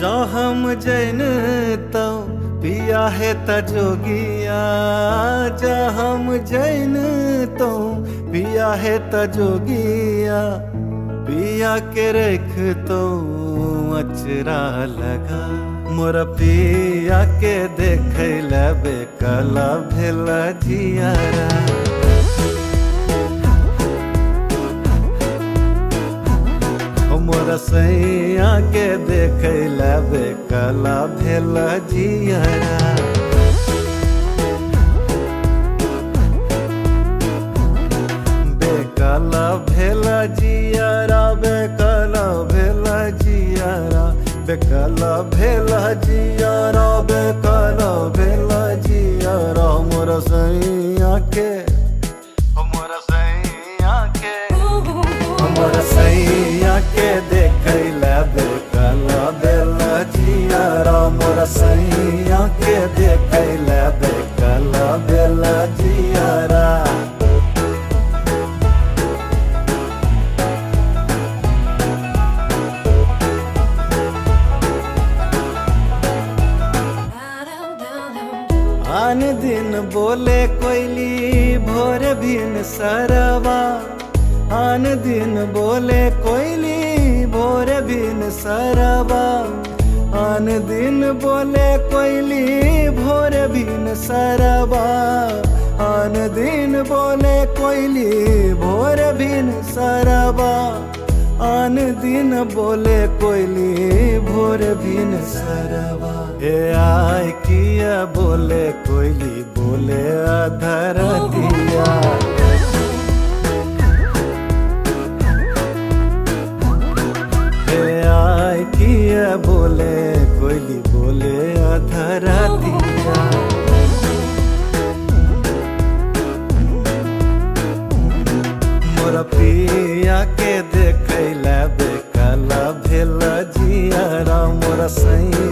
जो हम जैन तो पिया है त जोगिया, जा हम जैन तो पिया है त जोगिया, पिया के रख तो अचरा लगा। मोर पिया के देखे ला बेकला भेला जियारा। मोर सैया के देखे ला बेकला भेला जियारा। बेकला भेला जियारा, बेकला भेला जियारा, बेकला भेला जियारा, बेकला भेला जियारा। मोर सैया के, मोर सैया के, मोर सैया के देखे ला बेकला भेला जियारा। मोर सैया के देखे ला बेकला भेला जियारा। आन दिन बोले कोयली भोर बिन सरवा, आन दिन बोले कोयली भोर बिन सरवा, आन दिन बोले कोयली भोर बिन सरवा, आन दिन बोले कोयली भोर बिन सरवा, आन दिन बोले कोयली भोर बिन सरवा। हे आय किया बोले कोयली बोले अधर दिया। हे आय किया बोले कोयली बोले अधर दिया। मोर पिया के देखे ला बेकला भेला जियारा। मोर सैया